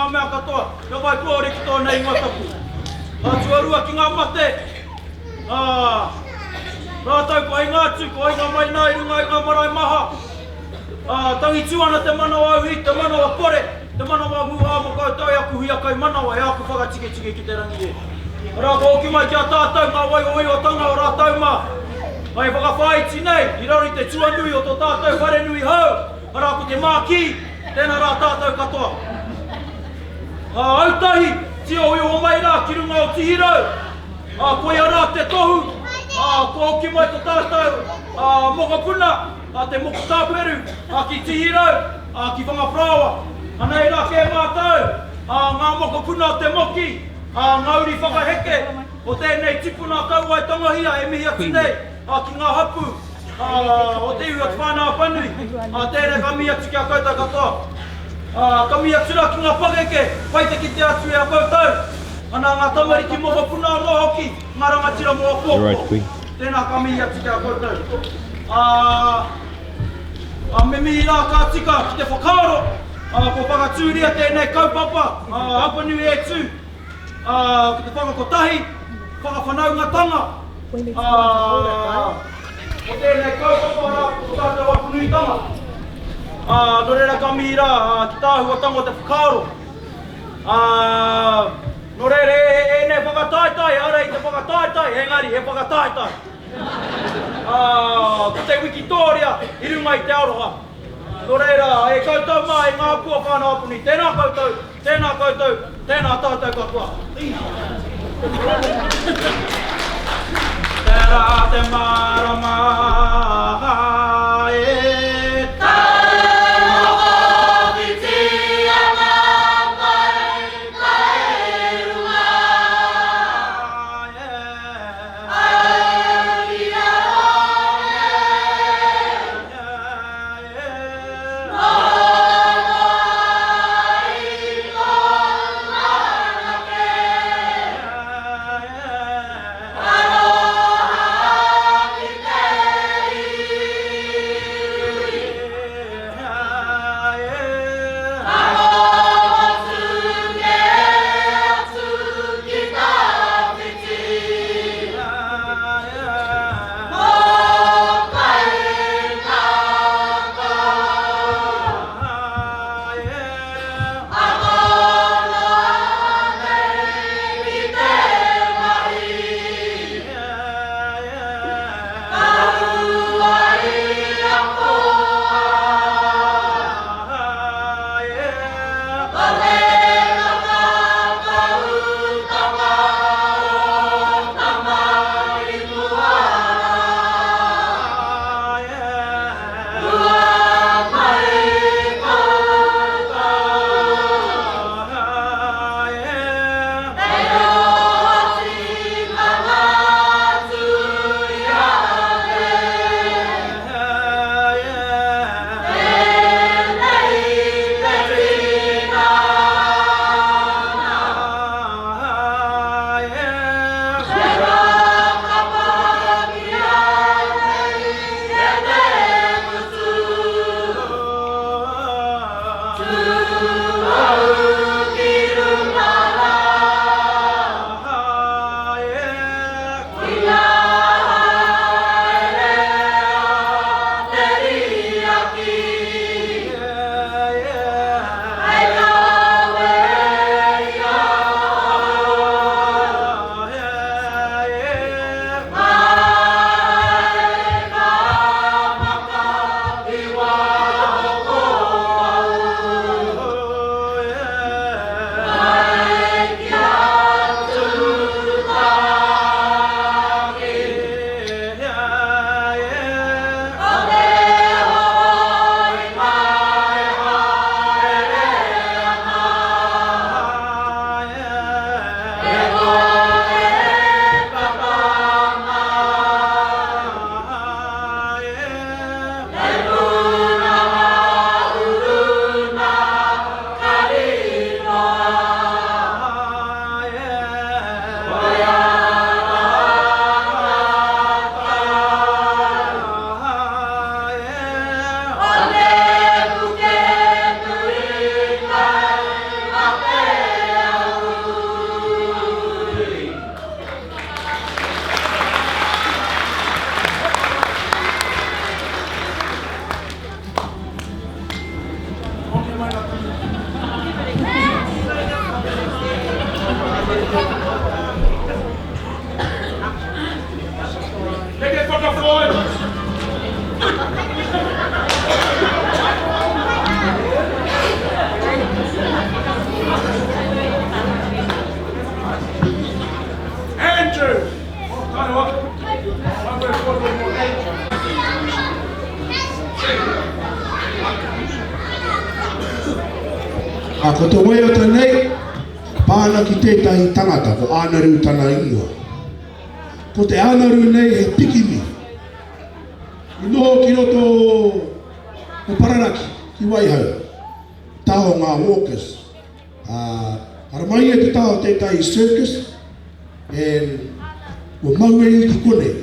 ngā mea katoa, kia whai pōuri ki tōna ingoa tapu. Ā, tuarua ki ngā mate, ā, rātou kua hinga atu, kua hinga mai nā i runga i ngā marae maha. Ā, tangitū ana te manawa auhi, te manawa kore, te manawa hūhā mō koutou e aku huia kaimanawa, e aku whakatiketike ki te rangi e. Arā, kua hoki mai ki a tātou ngā waioiotanga o rātou mā, hei whakawhāiti nei i raro i te tuanui o tō tātou wharenui hou, arā, ko te mākī, tēnā rā tātou katoa. Ā, autahi, tioiho mai rā ki runga o Tihirau, ā, koia rā te tohu, ā, kua hoki mai tō tātou, ā, mokopuna, ā, te moko tāperu, ā, ki Tihirau, ā, ki Whangaparāoa. Anei rā kē mātou, ā, ngā mokopuna o te moki, ā, ngā uri whakaheke o tēnei tipuna kauae tangohia e mihi atu nei, ā, ki ngā hapū, ā, o te iwi o Te Whānau-a-Apanui, ā, tēnei ka mihi atu ki a koutou katoa. Ā, ka mihi atu rā ki ngā pakeke, pai te kite atu e a koutou, ana ngā tamariki mokopuna anō hoki, ngā rangatira mō āpōpō. Tēnā ka mihi atu ki a koutou. Ā, ā, me mihi rā ka tika ki te whakaaro, ā, kua whakatūria tēnei kaupapa, ā, Apanui e tū, ā, ki te whakakotahi, whakawhanaungatanga, ā, o tēnei kaupapa rā, ko tō tātou Apanuitanga. Ā, nō reira ka mihi rā, ā, ki tāhuatanga o te whakaaro. Ā, nō reira, e, ēnei whakataetae, ehara i te whakataetae, engari he whakataetae. Ā, ko te wikitōria i runga i te aroha. Nō reira, e koutou mā, e ngā hapū o Whānau Apanui, tēnā koutou, tēnā koutou, tēnā tātou katoa. Tērā te marama e Ā, ko te waiata nei, pā ana ki tētahi tangata, ko Ānaru tana ingoa. Ko te Ānaru nei he pikimi. I noho ki roto o Pararaki, ki Waihau, taha o ngā Walkers. Ā, haramai ia te taha o tētahi circus, and kua mau e ia ki konei.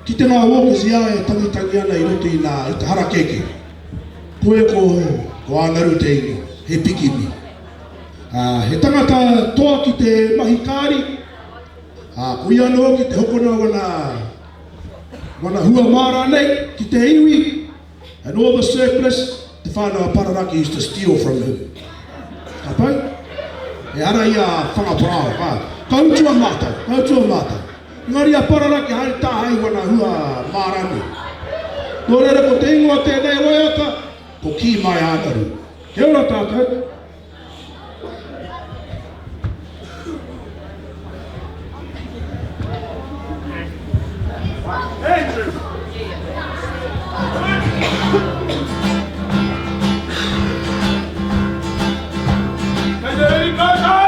Kite ngā Walkers i a ia e tangitangi ana i roto i nā, i te harakeke. Koia ko, ko Ānaru te ingoa, he pikimi. Ā, he tangata toa ki te mahi kāri, ā, ko ia anō ki te hokona wana, wana hua māra nei ki te iwi, And all the surplus, te whānau a Pararaki used to steal from him. Ka pai? Ehara i a Whangaparāoa, ka, ka utua mātou, ka utua mātou. Engari a Pararaki haere tāhae i wana hua mārani. Nō reira ko te ingoa tēnei waiata, ko Kī Mai Ānaru. Kia ora tātou. Andrew. Kei te reri koutou?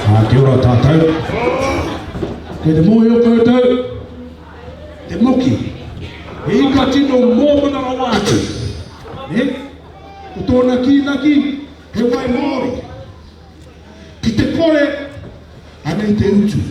Ā, kia ora tātou. Kei te mōhio koutou, te moki, he ika tino mōmona rawa atu. Nē? Ko tōna kīnaki, he wai Māori. Ki te kore, anei te utu.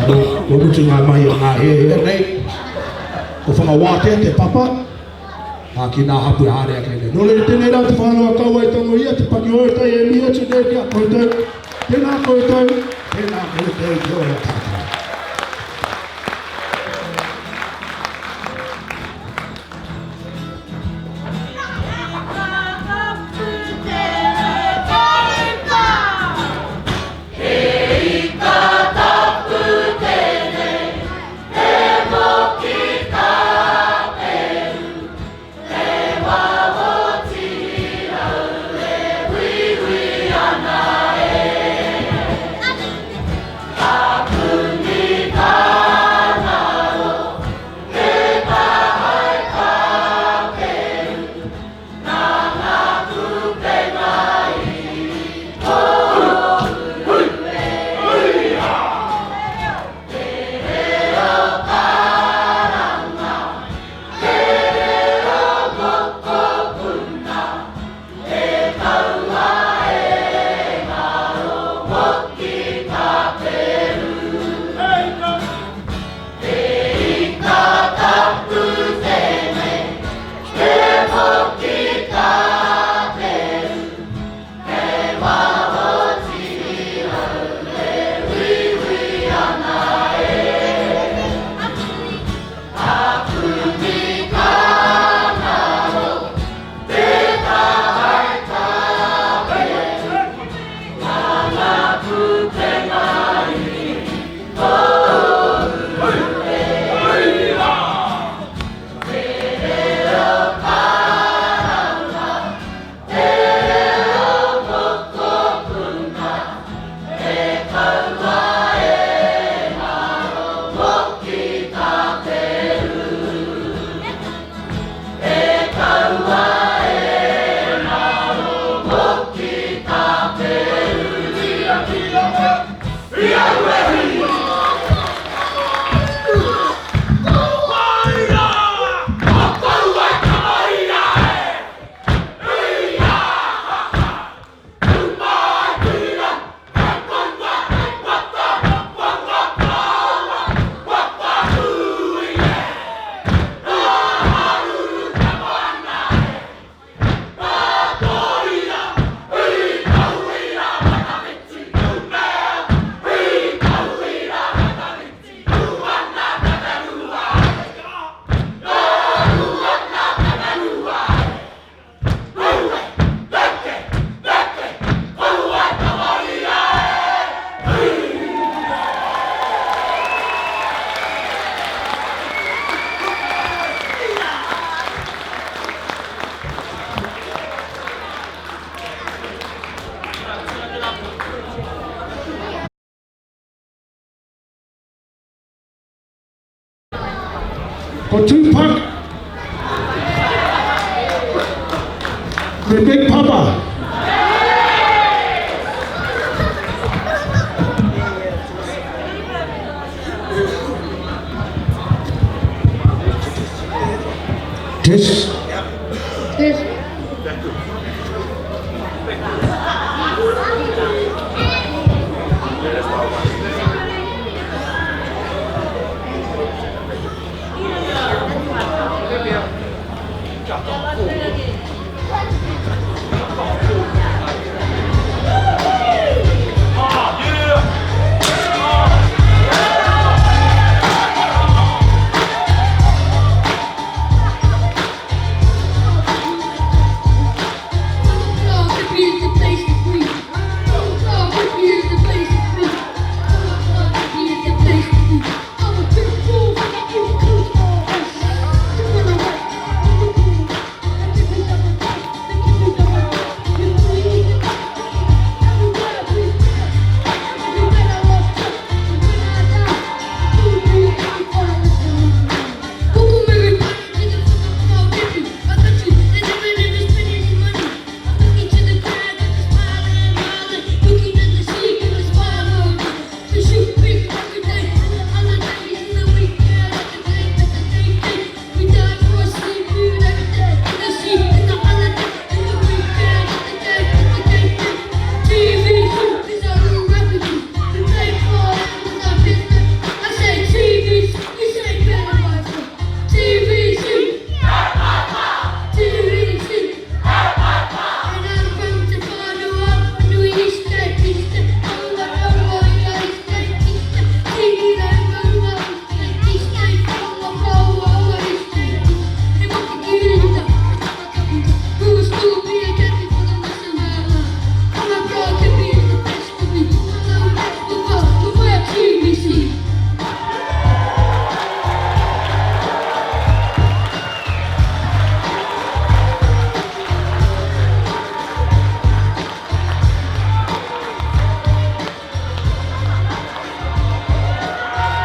anō, kua mutu ngā mahi o ngā hēhē nei. Ko Whakawātea te papa, ā, ki nā hapu e haere ake nei. Nō reira, tēnei rā te whānau a Kauae Tangohia, te paki oetai e mihi atu nei ki a koutou. Tēnā koutou, tēnā koutou, kia ora tātou. Ko Tupac me Big Papa. Test. Test.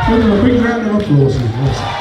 Give them a big round of applause.